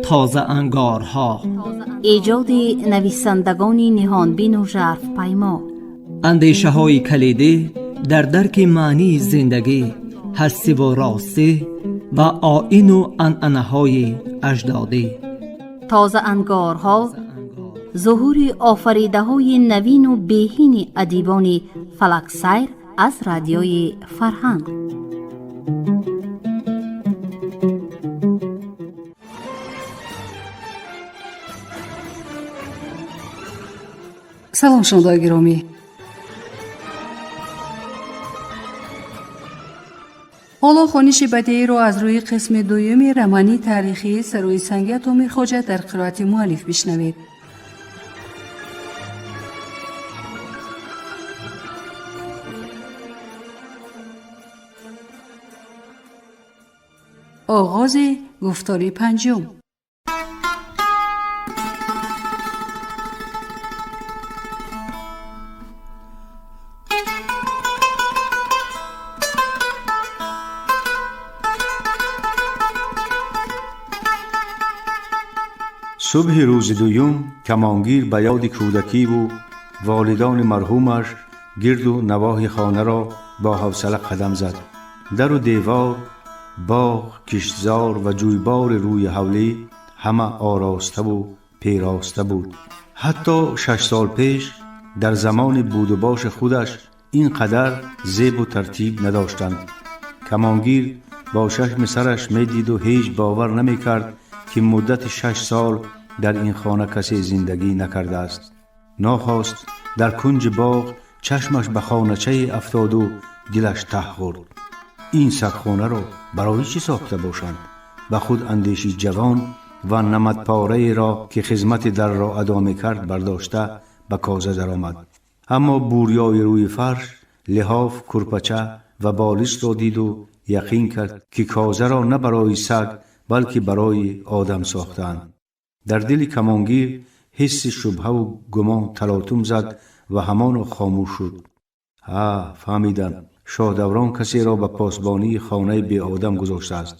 Тозаангорҳо. Эҷоди нависандагони ниҳонбину жарфпаймо. Андешаҳои калидӣ дар дарки маънии зиндагӣ, ҳастиву ростӣ ва оину анъанаҳои аҷдодӣ. Тозаангорҳо, зуҳури офаридаҳои навину беҳини адибони фалаксайр аз Радиои Фарҳанг. Салом, шунавандаои гиромӣ. Ҳоло хониши бадеиро аз рӯи қисми дуюми романи таърихии Сарои санги Атомир Хоҷа дар қироати муаллиф бишнавед. Оғози гуфтори панҷум. Субҳи рӯзи дуюм Камонгир ба ёди кӯдакиву волидони марҳумаш гирду навоҳи хонаро бо ҳавсала қадам зад. Дару девор, боғ, киштзор ва ҷӯйбори рӯи ҳавлӣ ҳама ороставу пероста буд. Ҳатто 6 сол пеш дар замони будубоши худаш ин қадар зебу тартиб надоштанд. Камонгир бо чашми сараш медиду ҳеҷ бовар намекард, ки муддати 6 сол дар ин хона касе зиндагӣ накардааст. Нохост дар кунҷи боғ чашмаш ба хоначае афтоду дилаш таҳ хӯрд. Ин сагхонаро барои чӣ сохта бошанд? Ба худ андеши ҷавон ва намадпораеро, ки хизмати дарро адо мекард, бардошта ба коза даромад. Аммо бурёи рӯи фарш, лиҳоф, курпача ва болиштро диду яқин кард, ки козаро на барои саг, балки барои одам сохтаанд. Дар дили Камонгир ҳисси шубҳаву гумон талотум зад ва ҳамоно хомӯш шуд. Ҳа, фаҳмидам, Шоҳдаврон касеро ба посбонии хонаи беодам гузоштааст.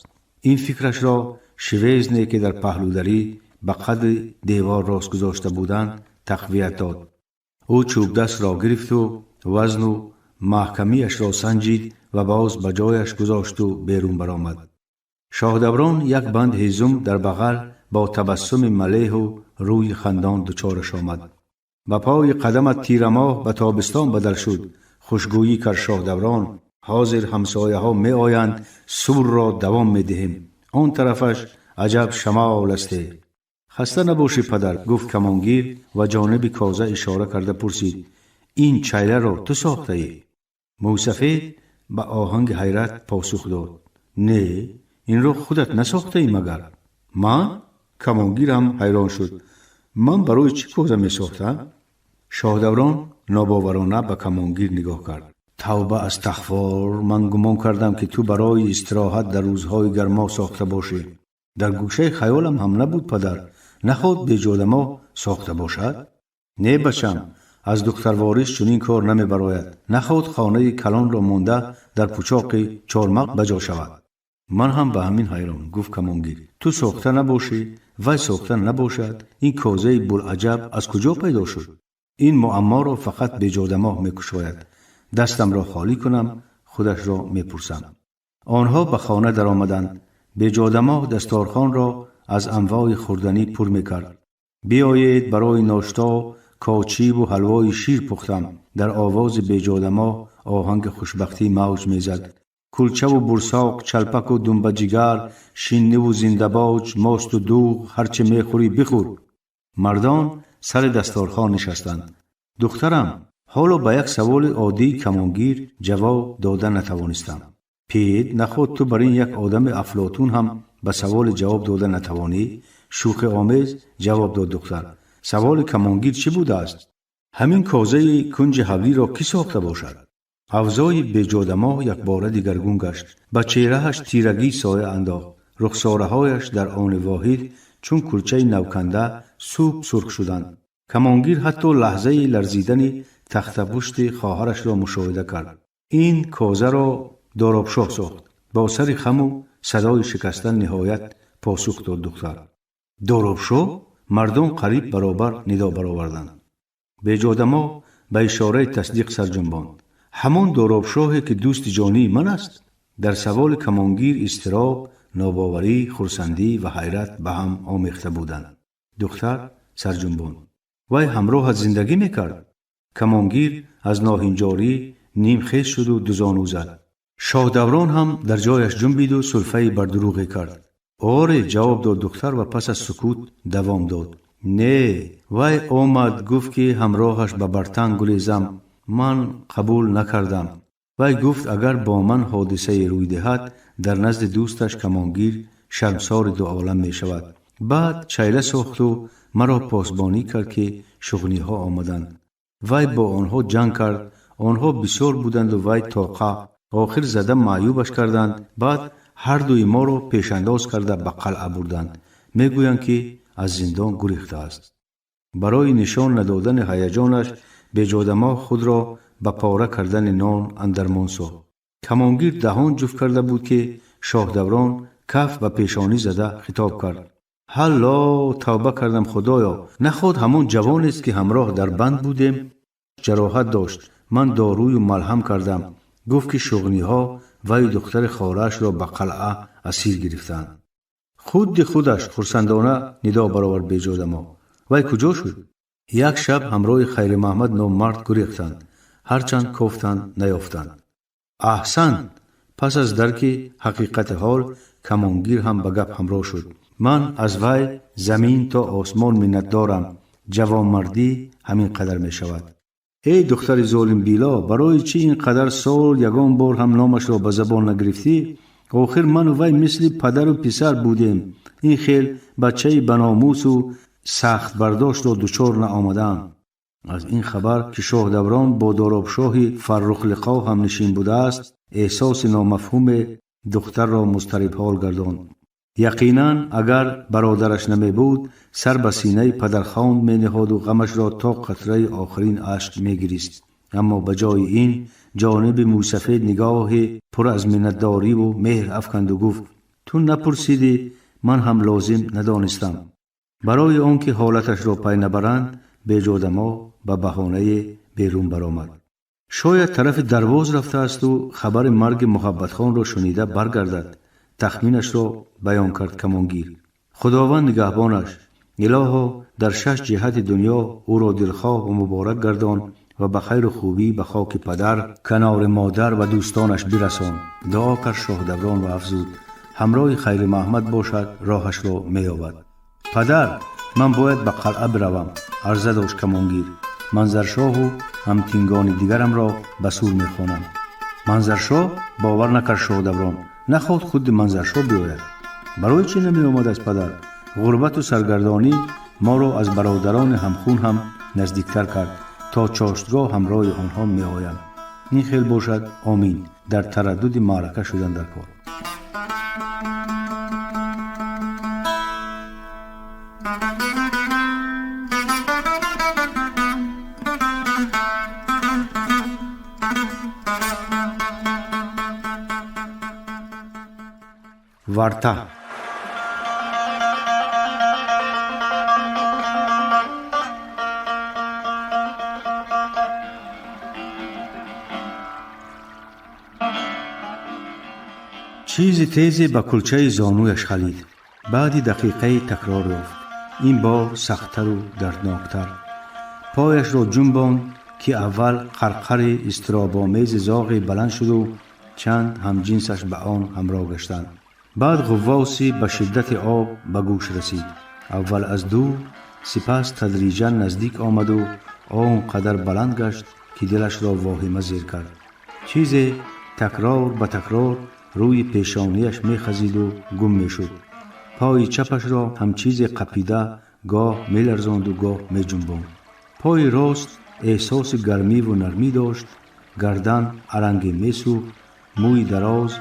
Ин фикрашро шивезне, ки дар паҳлӯдарӣ ба қадри девор рост гузошта буданд, тақвият дод. Ӯ чӯбдастро гирифту вазну маҳкамиашро санҷид ва боз ба ҷояш гузошту берун баромад. Шоҳдаврон як банд ҳезум дар бағал бо табассуми малеҳу рӯи хандон дучораш омад. Ба пои қадамат тирамоҳ ба тобистон бадал шуд, хушгӯӣ кард Шоҳдаврон. Ҳозир ҳамсояҳо меоянд, сурро давом медиҳем. Он тарафаш аҷаб шамол асте. Хаста набошӣ, падар, гуфт Камонгир ва ҷониби коза ишора карда пурсид: ин чайларо ту сохтаӣ? Мӯйсафед ба оҳанги ҳайрат посух дод: не, инро худат насохтаӣ магар? Ман? Камонгир ҳам ҳайрон шуд. Ман барои чӣ коза месохтам? Шоҳдаврон нобоварона ба Камонгир нигоҳ кард. Тавба астағфор, ман гумон кардам, ки ту барои истироҳат дар рӯзҳои гармо сохта бошӣ. Дар гӯшаи хаёлам ҳам набуд, падар. Наход беҷодамо сохта бошад? Не, бачам, аз духтарворис чунин кор намебарояд. Наход хонаи калонро монда дар пучоқи чормағ ба ҷо шавад. Ман ҳам ба ҳамин ҳайрон, гуфт Камонгир. Ту сохта набошӣ, вай сохта набошад, ин козаи булаҷаб аз куҷо пайдо шуд? Ин муамморо фақат беҷодамоҳ мекушояд. Дастамро холӣ кунам, худашро мепурсам. Онҳо ба хона даромаданд. Беҷодамоҳ дасторхонро аз анвои хӯрданӣ пур мекард. Биёед, барои ношто кочибу ҳалвои шир пухтам. Дар овози беҷодамоҳ оҳанги хушбахтӣ мавҷ мезад. Кулчаву бурсоқ, чалпаку думбаҷигар, шинниву зиндабоҷ, мосту дӯғ, ҳарчи мехӯрӣ бихӯр. Мардон сари дасторхон нишастанд. Духтарам, ҳоло ба як саволи оддии Камонгир ҷавоб дода натавонистам. Пид, наход ту бар ин як одами Афлотун ҳам ба саволи ҷавоб дода натавонӣ? Шӯхиомез ҷавоб дод духтар. Саволи Камонгир чӣ будааст? Ҳамин козаи кунҷи ҳавлиро кӣ сохта бошад? Авзои беҷодамоҳ якбора дигаргун гашт. Ба чеҳрааш тирагӣ соя андохт. Рухсораҳояш дар они воҳид чун кулчаи навканда суб сурх шуданд. Камонгир ҳатто лаҳзаи ларзидани тахтапушти хоҳарашро мушоҳида кард. Ин козаро Доробшоҳ сохт, бо сари хаму садои шикаста ниҳоят посух дод духтар. Доробшоҳ? Мардон қариб баробар нидо бароварданд. Беҷодамо ба ишораи тасдиқ сар ҷунбонд. Ҳамон Доробшоҳе, ки дӯсти ҷонии ман аст? Дар саволи Камонгир изтироб, нобоварӣ, хурсандӣ ва ҳайрат ба ҳам омехта буданд. Духтар сарҷунбонд. Вай ҳамроҳат зиндагӣ мекард? Камонгир аз ноҳинҷорӣ нимхез шуду дузону зад. Шоҳдаврон ҳам дар ҷояш ҷунбиду сулфаи бардурӯғе кард. Оре, ҷавоб дод духтар ва пас аз сукут давом дод. Не, вай омад, гуфт, ки ҳамроҳаш ба Бартанг гурезам. Ман қабул накардам. Вай гуфт, агар бо ман ҳодисае рӯй диҳад, дар назди дӯсташ Камонгир шармсори дуолам мешавад. Баъд чайла сохту маро посбонӣ кард, ки шуғниҳо омаданд. Вай бо онҳо ҷанг кард. Онҳо бисёр буданду вай тоқа. Охир зада маъюбаш карданд. Баъд ҳардуи моро пешандоз карда ба қалъа бурданд. Мегӯянд, ки аз зиндон гурехтааст. Барои нишон надодани ҳаяҷонаш Беҷодамо худро ба пора кардани нон андармон сохт. Камонгир даҳон ҷуфт карда буд, ки Шоҳдаврон каф ба пешонӣ зада хитоб кард. Ҳалло, тавба кардам, Худоё, наход ҳамон ҷавонест, ки ҳамроҳ дар банд будем? Ҷароҳат дошт, ман дорую малҳам кардам. Гуфт, ки шуғниҳо ваю духтари хораашро ба қалъа асир гирифтанд. Худди худаш, хурсандона нидо баровард Беҷодамо. Вай куҷо шуд? Як шаб ҳамроҳи Хайримаҳмад номард гурехтанд. Ҳарчанд кофтанд, наёфтанд. Аҳсан! Пас аз дарки ҳақиқати ҳол Камонгир ҳам ба гап ҳамроҳ шуд. Ман аз вай замин то осмон миннатдорам. Ҷавонмардӣ ҳамин қадар мешавад. Эй духтари золимбило, барои чӣ ин қадар сол ягон бор ҳам номашро ба забон нагирифтӣ? Охир ману вай мисли падару писар будем. Ин хел бачаи баномусу сахтбардоштро дучор наомадаам. Аз ин хабар, ки Шоҳдаврон бо Доробшоҳи Фаррухлиқо ҳамнишин будааст, эҳсоси номафҳуме духтарро музтарибҳол гардонд. Яқинан, агар бародараш намебуд, сар ба синаи падархонд мениҳоду ғамашро то қатраи охирин ашк мегирист. Аммо ба ҷои ин ҷониби мӯйсафед нигоҳи пур аз миннатдориву меҳр афканду гуфт: ту напурсидӣ, ман ҳам лозим надонистам. Барои он ки ҳолаташро пай набаранд, Беҷодамо ба баҳонае берун баромад. Шояд тарафи дарвоз рафтаасту хабари марги Муҳаббатхонро шунида баргардад, тахминашро баён кард Камонгир. Худованд нигаҳбонаш. Илоҳо, дар шаш ҷиҳати дунё ӯро дилхоҳу муборак гардон ва ба хайру хубӣ ба хоки падар, канори модар ва дӯстонаш бирасон, дуо кард Шоҳдаврон ва афзуд: ҳамроҳи Хайримаҳмад бошад, роҳашро меёбад. Падар, ман бояд ба қалъа биравам, арза дошт Камонгир. Манзаршоҳу ҳамтингони дигарамро ба сур мехонам. Манзаршоҳ? Бовар накард Шоҳдаврон. Наход худи Манзаршоҳ биёяд. Барои чӣ намеомад аз падар? Ғурбату саргардонӣ моро аз бародарони ҳамхун ҳам наздиктар кард. То чоштгоҳ ҳамроҳи онҳо меоям. Ин хел бошад, омин. Дар тараддуди маърака шудан дар кор. Варта. Чизи тезе ба кулчаи зонуяш халид. Баъди дақиқаи такрор ёфт. Ин бор сахттару дардноктар. Пояшро ҷунбонд, ки аввал қарқари изтиробомези зоғе баланд шуду чанд ҳамҷинсаш ба он ҳамроҳ гаштанд. Баъд ғуввоси ба шиддати об ба гӯш расид. Аввал аз дур, сипас тадриҷан наздик омаду он қадар баланд гашт, ки дилашро воҳима зер кард. Чизе такрор ба такрор рӯи пешонияш мехазиду гум мешуд. Пои чапашро ҳам чизе қапида гоҳ меларзонду гоҳ меҷунбонд. Пои рост эҳсоси гармиву нармӣ дошт, гардан аранге месӯхт, мӯи дароз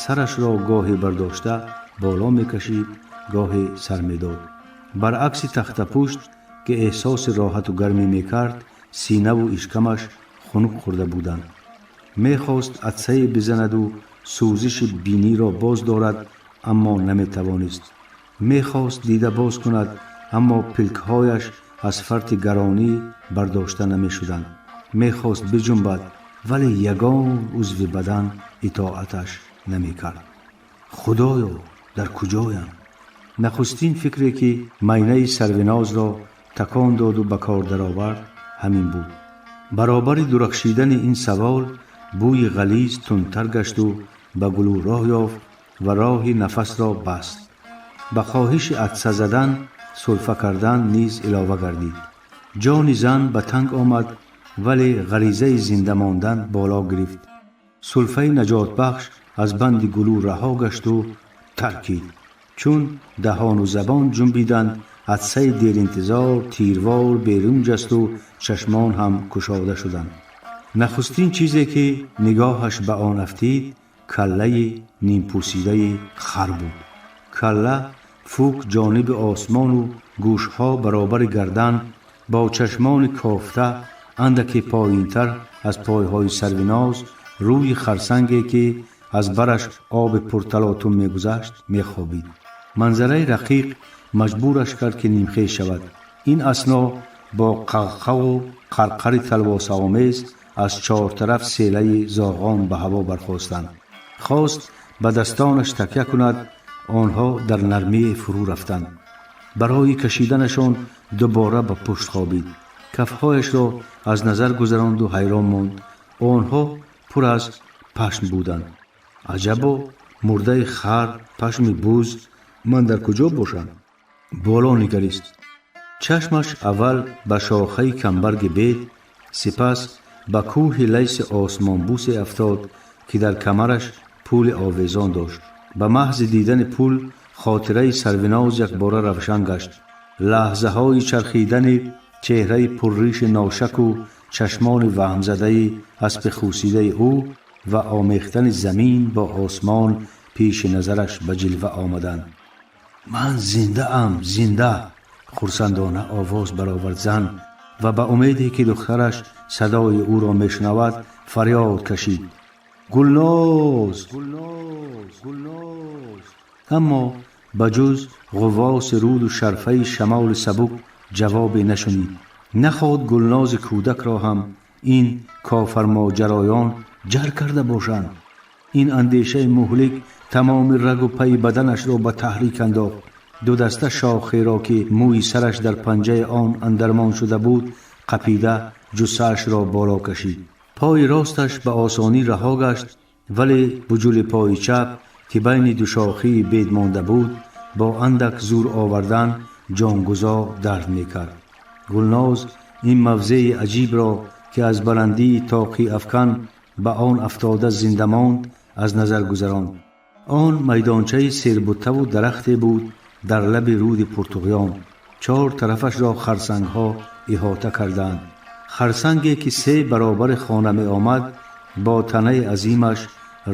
сарашро гоҳе бардошта боло мекашид, гоҳе сар медод. Баръакси тахтапушт, ки эҳсоси роҳату гармӣ мекард, синаву ишкамаш хунук хӯрда буданд. Мехост атсае бизанаду сӯзиши биниро боз дорад, аммо наметавонист. Мехост дида боз кунад, аммо пилкҳояш аз фарти гаронӣ бардошта намешуданд. Мехост биҷунбад, вале ягон узви бадан итоаташ намекард. Худоё, дар куҷоям? Нахустин фикре, ки майнаи Сарвинозро такон доду ба кор даровард, ҳамин буд. Баробари дурахшидани ин савол бӯи ғализ тундтар гашту ба гулӯ роҳ ёфт ва роҳи нафасро баст. Ба хоҳиши атса задан, сулфа кардан низ илова гардид. Ҷони зан ба танг омад, вале ғаризаи зинда мондан боло гирифт. Сулфаи наҷотбахш аз банди гулӯ раҳо гашту таркид. Чун даҳону забон ҷунбиданд, атсаи деринтизор тирвор берун ҷасту чашмон ҳам кушода шуданд. Нахустин чизе, ки нигоҳаш ба он афтид, каллаи нимпӯсидаи хар буд. Калла фӯк ҷониби осмону гӯшҳо баробари гардан, бо чашмони кофта андаке поинтар аз пойҳои Сарвиноз, рӯи харсанге, ки аз бараш оби пурталотум мегузашт, мехобид. Манзараи рақиқ маҷбураш кард, ки нимхез шавад. Ин асно бо қағқаву қарқари талвосаомез аз чортараф селаи зоғон ба ҳаво бархостанд. Хост ба дастонаш такя кунад, онҳо дар нармие фурӯ рафтанд. Барои кашиданашон дубора ба пушт хобид. Кафҳояшро аз назар гузаронду ҳайрон монд: онҳо пур аз пашм буданд. Аҷабо, мурдаи хар, пашми буз, ман дар куҷо бошам? Боло нигарист. Чашмаш аввал ба шохаи камбарги бед, сипас ба кӯҳи лайси осмонбӯсе афтод, ки дар камараш пули овезон дошт. Ба маҳзи дидани пул хотираи Сарвиноз якбора равшан гашт. Лаҳзаҳои чархидани чеҳраи пурриши ношаку чашмони ваҳмзадаи аспи хусидаи ӯ ва омехтани замин бо осмон пеши назараш ба ҷилва омаданд. Ман зиндаам, зинда! Хурсандона овоз баровард зан ва ба умеде, ки духтараш садои ӯро мешунавад, фарёд кашид: Гулноз! Аммо ба ҷуз ғуввоси руду шарфаи шамоли сабук ҷавобе нашунид. Нахоҳад Гулнози кӯдакро ҳам ин кофармоҷароён ҷар карда бошанд? Ин андешаи муҳлик тамоми рагу пайи баданашро ба таҳрик андохт. Ду даста шохеро, ки мӯи сараш дар панҷаи он андармон шуда буд, қапида ҷуссаашро боло кашид. Пои росташ ба осонӣ раҳо гашт, вале буҷули пои чап, ки байни ду шохии бед монда буд, бо андак зур овардан ҷонгузор дард мекард. Гулноз ин мавзеи аҷибро, ки аз баландии тоқи афкан ба он афтода зинда монд, аз назар гузаронд. Он майдончаи сербуттаву дарахте буд дар лаби руди пуртуғён. Чор тарафашро харсангҳо иҳота кардаанд. Харсанге, ки се баробари хона меомад, бо танаи азимаш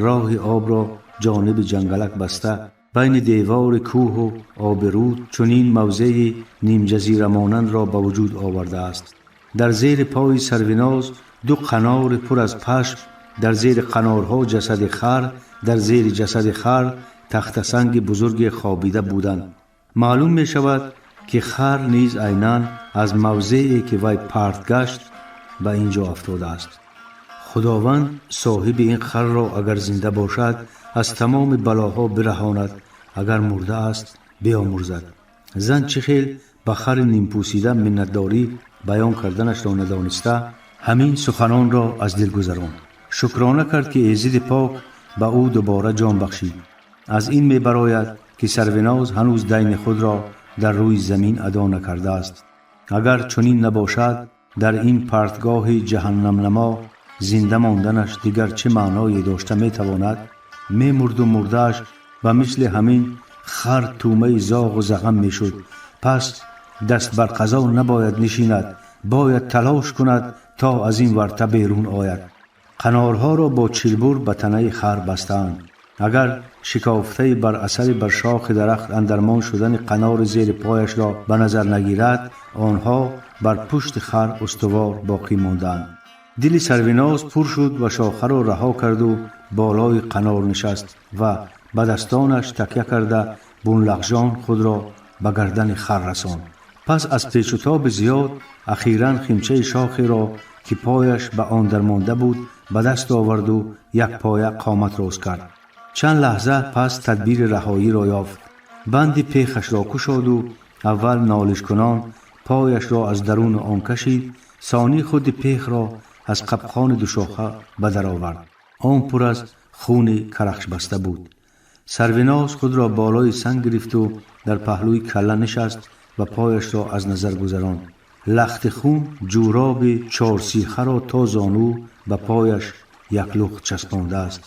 роҳи обро ҷониби ҷангалак баста, байни девори кӯҳу оби руд чунин мавзеи нимҷазирамонандро ба вуҷуд овардааст. Дар зери пои Сарвиноз ду қанори пур аз пашм, дар зери қанорҳо ҷасади хар, дар зери ҷасади хар тахтасанги бузурге хобида буданд. Маълум мешавад, ки хар низ айнан аз мавзее, ки вай парт гашт, ба ин ҷо афтодааст. Худованд соҳиби ин харро, агар зинда бошад, аз тамоми балоҳо бираҳонад, агар мурда аст, биомурзад. Зан чӣ хел ба хари нимпӯсида миннатдорӣ баён карданашро надониста, ҳамин суханонро аз дил гузаронд. Шукрона кард, ки Эзиди пок ба ӯ дубора ҷон бахшид. Аз ин мебарояд, ки Сарвиноз ҳанӯз дайни худро дар рӯи замин адо накардааст. Агар чунин набошад, дар ин партгоҳи ҷаҳаннамнамо зинда монданаш дигар чӣ маъное дошта метавонад? Мемурду мурдааш ба мисли ҳамин хар тӯмаи зоғу зағам мешуд. Пас даст бар қазо набояд нишинад, бояд талош кунад, то аз ин варта берун ояд. Қанорҳоро бо чилбур ба танаи хар бастаанд. Агар шикофтаи бар асари бар шохи дарахт андармон шудани қанори зери пояшро ба назар нагирад, онҳо бар пушти хар устувор боқӣ мондаанд. Дили Сарвиноз пур шуд ва шохаро раҳо карду болои қанор нишаст ва ба дастонаш такя карда бунлағжон худро ба гардани хар расонд. Пас аз печутоби зиёд ахиран химчаи шохеро, ки пояш ба он дармонда буд, ба даст оварду якпоя қомат рост кард. Чанд лаҳза пас тадбири раҳоиро ёфт. Банди пехашро кушоду аввал нолишкунон пояшро аз даруни он кашид, сонӣ худи пехро аз қабқони душоха ба дар овард. Он пур аз хуни карахшбаста буд. Сарвиноз худро болои санг гирифту дар паҳлӯи калла нишаст ва пояшро аз назар гузаронд. Лахти хун ҷӯроби чорсихаро то зону ба пояш яклухт часпондааст.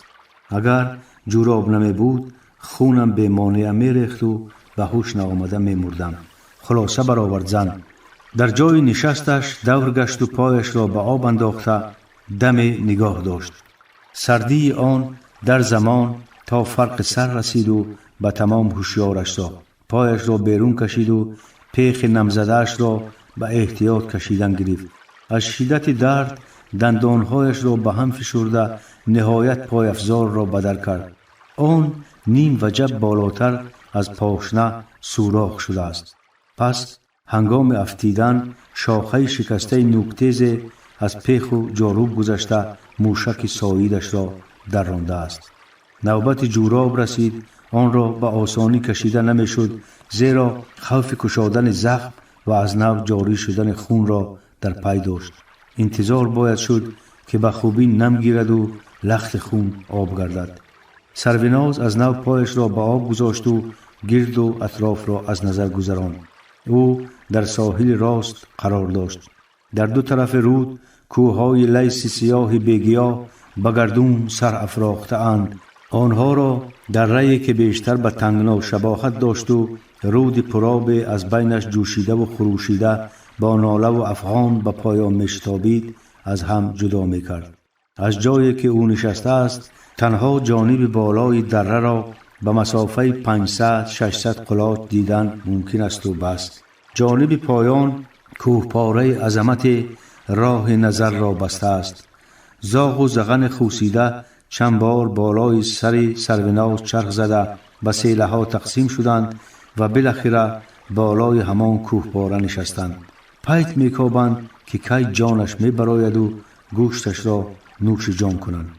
Агар ҷӯроб намебуд, хунам бемонеа мерехту ба ҳуш наомада мемурдам, хулоса баровард зан. Дар ҷои нишасташ давр гашту пояшро ба об андохта даме нигоҳ дошт. Сардии он дар замон то фарқи сар расиду ба тамом ҳушёраш сохт. Пояшро берун кашиду пехи намзадаашро ба эҳтиёт кашидан гирифт. Аз шиддати дард дандонҳояшро ба ҳам фишурда, ниҳоят пойафзорро бадар кард. Он ним ваҷаб болотар аз пошна сурох шудааст. Пас ҳангоми афтидан шохаи шикастаи нӯктезе аз пеху ҷоруб гузашта, мушаки соидашро даррондааст. Навбати ҷӯроб расид. Онро ба осонӣ кашида намешуд, зеро хавфи кушодани захм ва аз нав ҷорӣ шудани хунро дар пай дошт. Интизор бояд шуд, ки ба хубӣ нам гираду лахти хун об гардад. Сарвиноз аз нав пояшро ба об гузошту гирду атрофро аз назар гузаронд. Ӯ дар соҳили рост қарор дошт. Дар ду тарафи руд кӯҳҳои лайси сиёҳи бегиёҳ ба гардун сар афрохтаанд. Онҳоро даррае, ки бештар ба тангно шабоҳат дошту руди пуробе аз байнаш ҷӯшидаву хурӯшида бо нолаву афғон ба поён мешитобид, аз ҳам ҷудо мекард. Аз ҷое ки ӯ нишастааст, танҳо ҷониби болои дарраро ба масофаи 500-600 қулоч дидан мумкин асту бас. Ҷониби поён кӯҳпораи азамате роҳи назарро бастааст. Зоғу зағани хусида чанд бор болои сари Сарвиноз чарх зада, ба селаҳо тақсим шуданд ва билахира болои ҳамон кӯҳпора нишастанд. Пайт мекобанд, ки кай ҷонаш мебарояду гӯшташро нӯши ҷон кунанд.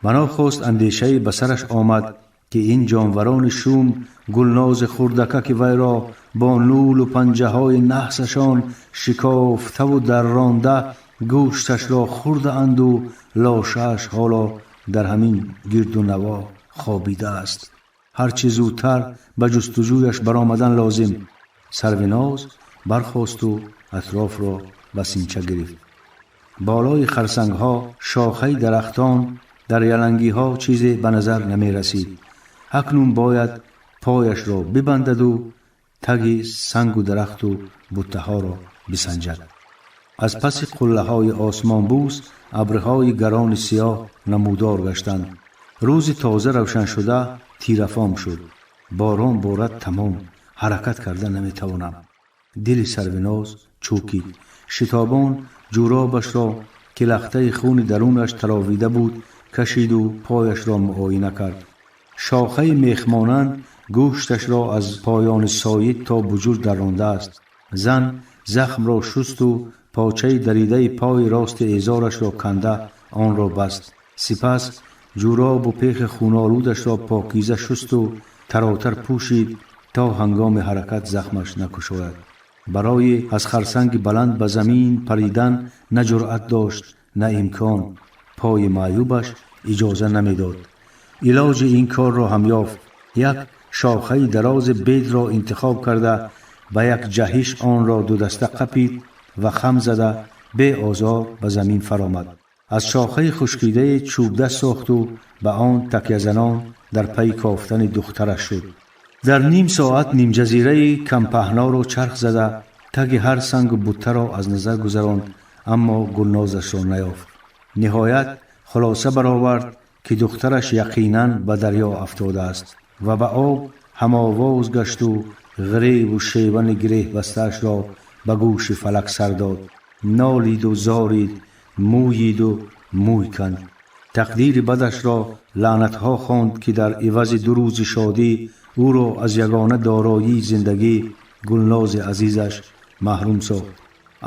Банохост андешае ба сараш омад, ки ин ҷонварони шум Гулнози хурдакаки вайро бо нӯлу панҷаҳои наҳсашон шикофтаву дарронда, гӯшташро хӯрдаанду лошааш ҳоло дар ҳамин гирду наво хобидааст. Ҳарчи зудтар ба ҷустуҷӯяш баромадан лозим. Сарвиноз бархосту атрофро ба синча гирифт. Болои харсангҳо, шохаи дарахтон, дар ялангиҳо чизе ба назар намерасид. Акнун бояд пояшро бибандаду таги сангу дарахту буттаҳоро бисанҷад. Аз паси қуллаҳои осмонбӯс абрҳои гарони сиёҳ намудор гаштанд. Рӯзи тоза равшаншуда тирафом шуд. Борон борад, тамом, ҳаракат карда наметавонам. Дили Сарвиноз чӯкид. Шитобон ҷӯробашро, ки лахтаи хуни дарунаш таровида буд, кашиду пояшро муоина кард. Шохаи мехмонанд гӯшташро аз поёни соид то буҷур даррондааст. Зан захмро шусту почаи даридаи пои рости эзорашро канда, онро баст. Сипас ҷӯробу пехи хунолудашро покиза шусту таротар пӯшид, то ҳангоми ҳаракат захмаш накушояд. Барои аз харсанги баланд ба замин паридан на ҷуръат дошт, на имкон. Пои маъюбаш иҷоза намедод. Илоҷи ин корро ҳам ёфт. Як шохаи дарози бедро интихоб карда, ба як ҷаҳиш онро дудаста қапид ва хам зада, беозор ба замин фаромад. Аз шохаи хушкидае чӯбдаст сохту ба он такязанон дар пайи кофтани духтараш шуд. Дар ним соат нимҷазираи кампаҳноро чарх зада, таги ҳар сангу буттаро аз назар гузаронд, аммо Гулнозашро наёфт. Ниҳоят хулоса баровард, ки духтараш яқинан ба дарё афтодааст, ва ба об ҳамовоз гашту ғиреву шевани гиреҳбастаашро ба гӯши фалак сар дод. Нолиду зорид, мӯйиду мӯй канд. Тақдири бадашро лаънатҳо хонд, ки дар ивази 2 рӯзи шодӣ Ӯро аз ягона дороии зиндагӣ, Гулнози азизаш, маҳрум сохт,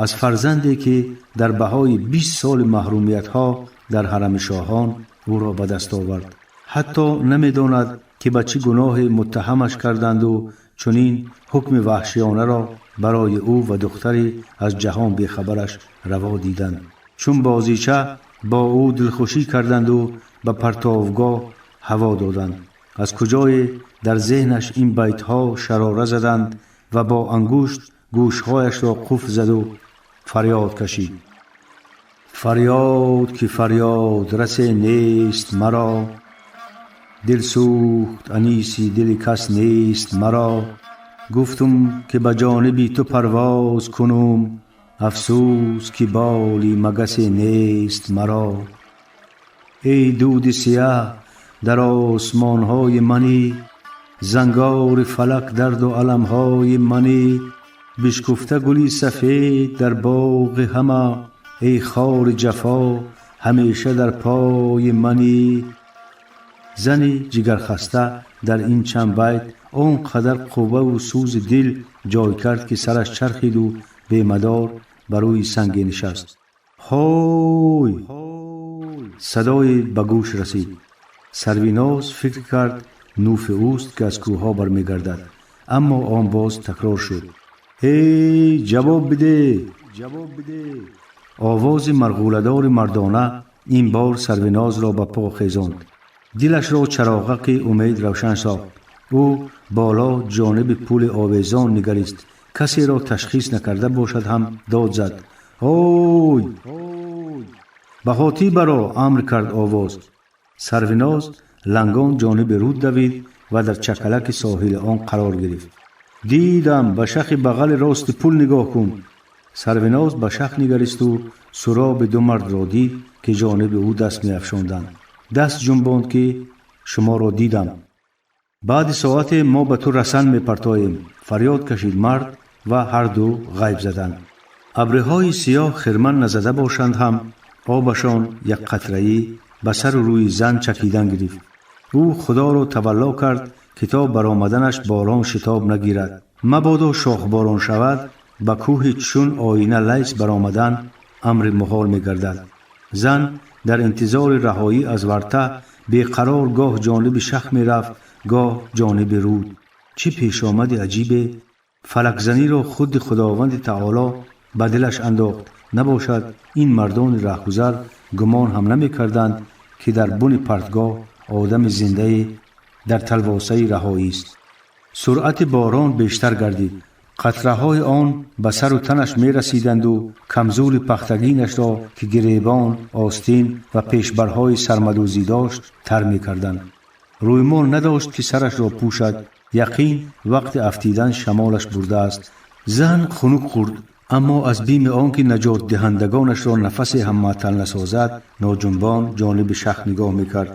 аз фарзанде, ки дар баҳои 20 соли маҳрумиятҳо дар ҳарами шоҳон ӯро ба даст овард. Ҳатто намедонад, ки ба чӣ гуноҳе муттаҳамаш карданду чунин ҳукми ваҳшиёнаро барои ӯ ва духтари аз ҷаҳон бехабараш раво диданд. Чун бозича бо ӯ дилхушӣ карданду ба партовгоҳ ҳаво доданд. Аз куҷое дар зеҳнаш ин байтҳо шарора заданд ва бо ангушт гӯшҳояшро қуфл заду фарёд кашид: «Фарёд, ки фарёд расе нест маро, дил сӯхт, аниси дили кас нест маро. Гуфтум, ки ба ҷониби ту парвоз кунум, афсӯс, ки боли магасе нест маро. Эй дуди сияҳ дар осмонҳои манӣ, зангори фалак, дарду аламҳои манӣ. Бишкуфта гули сафед дар боғи ҳама, эй хори ҷафо, ҳамеша дар пои манӣ». Зани ҷигархаста дар ин чанд байт он қадар қувваву сӯзи дил ҷой кард, ки сараш чархиду бемадор ба рӯи санге нишаст. «Ҳой!» Садое ба гӯш расид. Сарвиноз фикр кард, нуфи ӯст, ки аз кӯҳҳо бармегардад, аммо он боз такрор шуд: «Эй, ҷавоб биде!» Овози марғӯладори мардона ин бор Сарвинозро ба по хезонд, дилашро чароғаки умед равшан сохт. Ӯ боло, ҷониби пули овезон нигарист. Касеро ташхис накарда бошад ҳам, дод зад: «Ҳой, ба хотӣ баро!» Амр кард овоз. Сарвиноз лангон ҷониби руд давид ва дар чакалаки соҳили он қарор гирифт. «Дидам, ба шахи бағали рости пул нигоҳ кун». Сарвиноз ба шах нигаристу суроби ду мардро дид, ки ҷониби ӯ даст меафшонданд. Даст ҷунбонд, ки шуморо дидам. «Баъди соате мо ба ту расан мепартоем», фарёд кашид мард ва ҳарду ғайб заданд. Абриҳои сиёҳ хирман назада бошанд ҳам, обашон якқатраӣ ба сару рӯи зан чакидан гирифт. Ӯ Худоро тавалло кард, ки то баромаданаш борон шитоб нагирад. Мабодо шохборон шавад, ба кӯҳи чун оина лайс баромадан амри муҳол мегардад. Зан дар интизори раҳоӣ аз варта беқарор гоҳ ҷониби шах мерафт, гоҳ ҷониби руд. Чӣ пешомади аҷибе! Фалакзаниро худи Худованди таоло ба дилаш андохт. Набошад, ин мардони раҳгузар гумон ҳам намекарданд, ки дар буни партгоҳ одами зиндае дар талвосаи раҳоист. Суръати борон бештар гардид. Қатраҳои он ба сару танаш мерасиданду камзули пахтагинашро, ки гиребон, остин ва пешбарҳои сармадӯзӣ дошт, тар мекарданд. Рӯймол надошт, ки сарашро пӯшад. Яқин, вақти афтидан шамолаш бурдааст. Зан хунук хӯрд, аммо аз бими он ки наҷотдиҳандагонашро нафасе ҳам маътал насозад, ноҷунбон ҷониби шах нигоҳ мекард.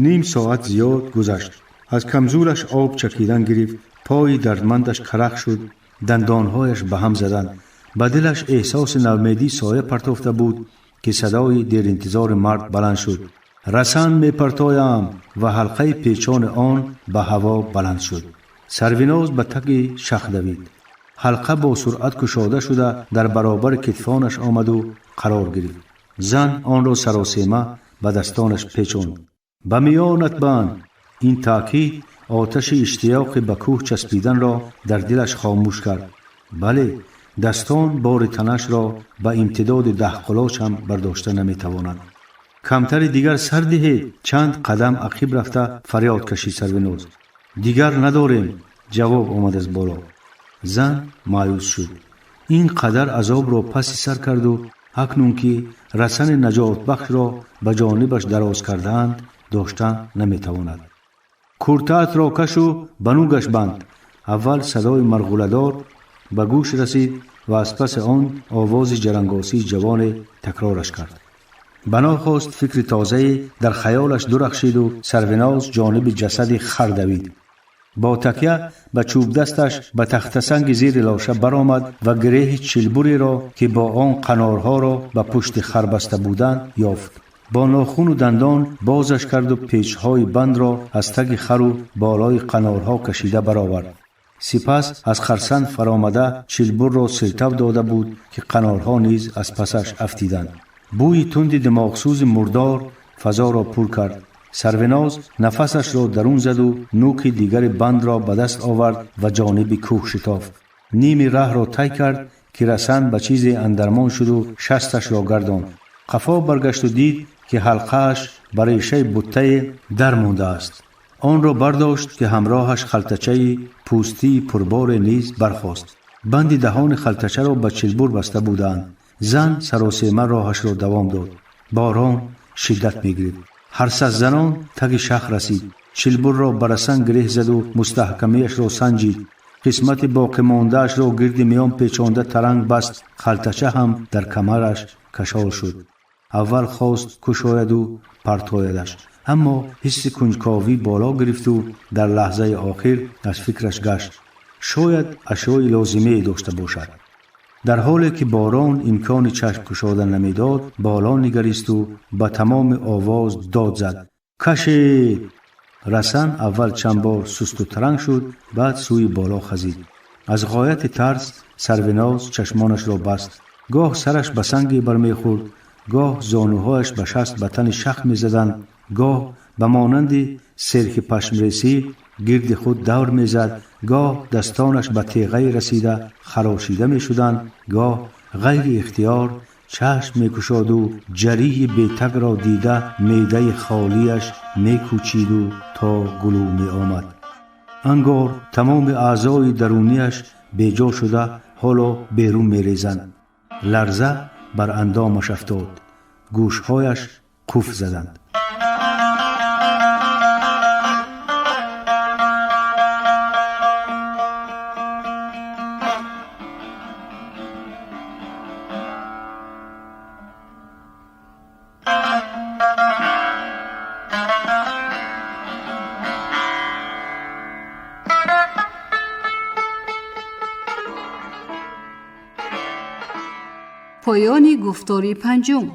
Ним соат зиёд гузашт. Аз камзулаш об чакидан гирифт, пои дардмандаш карах шуд, дандонҳояш ба ҳам заданд. Ба дилаш эҳсоси навмедӣ соя партофта буд, ки садои деринтизори мард баланд шуд: «Расан мепартоям!» Ва ҳалқаи печони он ба ҳаво баланд шуд. Сарвиноз ба таги шах давид. Ҳалқа бо суръат кушода шуда, дар баробари китфонаш омаду қарор гирифт. Зан онро саросема ба дастонаш печонд. «Ба миёнат банд!» Ин таъкид оташи иштиёқи ба кӯҳ часпиданро дар дилаш хомӯш кард. Бале, дастон бори танашро ба имтидоди 10 қулоч ҳам бардошта наметавонанд. «Камтари дигар сар диҳед!» Чанд қадам ақиб рафта фарёд кашид Сарвиноз. «Дигар надорем», ҷавоб омад аз боло. Зан маъюс шуд. Ин қадар азобро паси сар карду акнун ки расани наҷотбахшро ба ҷонибаш дароз кардаанд, дошта наметавонад. «Куртаатро кашу ба нугаш банд». Аввал садои марғӯладор ба гӯш расид ва аз паси он овози ҷарангосии ҷавоне такрораш кард. Банохост фикри тозае дар хаёлаш дурахшиду Сарвиноз ҷониби ҷасади хар давид. Бо такя ба чӯбдасташ ба тахтасанги зери лоша баромад ва гиреҳи чилбуреро, ки бо он қанорҳоро ба пушти хар баста буданд, ёфт. Бо нохуну дандон бозаш карду печҳои бандро аз таги хару болои қанорҳо кашида баровард. Сипас аз харсанд фаромада чилбурро сиртав дода буд, ки қанорҳо низ аз пасаш афтиданд. Бӯи тунди димоғсӯзи мурдор фазоро пур кард. Сарвиноз нафасашро дарун заду нӯки дигари бандро ба даст овард ва ҷониби кӯҳ шитофт. Ними раҳро тай кард, ки расан ба чизе андармон шуду шасташро гардонд. Қафо баргашту дид, ки ҳалқааш ба решаи буттае дар мондааст. Онро бардошт, ки ҳамроҳаш халтачаи пӯстии пурборе низ бархост. Банди даҳони халтачаро ба чилбур баста буданд. Зан саросема роҳашро давом дод. Борон шиддат мегирифт. Ҳарсаззанон таги шах расид. Чилбурро ба расан гиреҳ заду мустаҳкамиашро санҷид. Қисмати боқимондаашро гирди миён печонда таранг баст. Халтача ҳам дар камараш кашол шуд. Аввал хост кушояду партоядаш, аммо ҳисси кунҷковӣ боло гирифту дар лаҳзаи охир аз фикраш гашт. Шояд ашёи лозимае дошта бошад. Дар ҳоле ки борон имкони чашм кушода намедод, боло нигаристу ба тамоми овоз дод зад: «Кашед!» Расан аввал чанд бор сусту таранг шуд, баъд сӯи боло хазид. Аз ғояти тарс Сарвиноз чашмонашро баст. Гоҳ сараш ба санге бармехӯрд, гоҳ зонуҳояш ба шаст ба тани шах мезаданд, гоҳ ба монанди серхи пашмресӣ гирди худ давр мезад, гоҳ дастонаш ба теғае расида харошида мешуданд, гоҳ ғайри ихтиёр чашм мекушоду ҷарии бетагро дида меъдаи холиаш мекӯчиду то гулӯ меомад. Ангор тамоми аъзои даруниаш беҷо шуда ҳоло берун мерезанд. Ларза бар андомаш афтод, гӯшҳояш қуф заданд. Поёни гуфтори панҷум.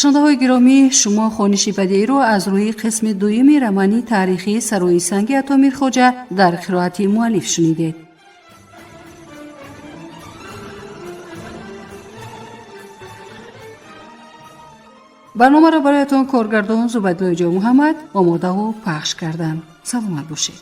Шунавандаҳои гиромӣ, шумо хониши бадеиро аз рӯи қисми дуюми романи таърихии Сарои санги Ато Мирхоҷа дар қироати муаллиф шунидед. Барномаро бароятон коргардон Зубайдуллои Ҷонмуҳаммад омодаву пахш карданд. Саломат бошед.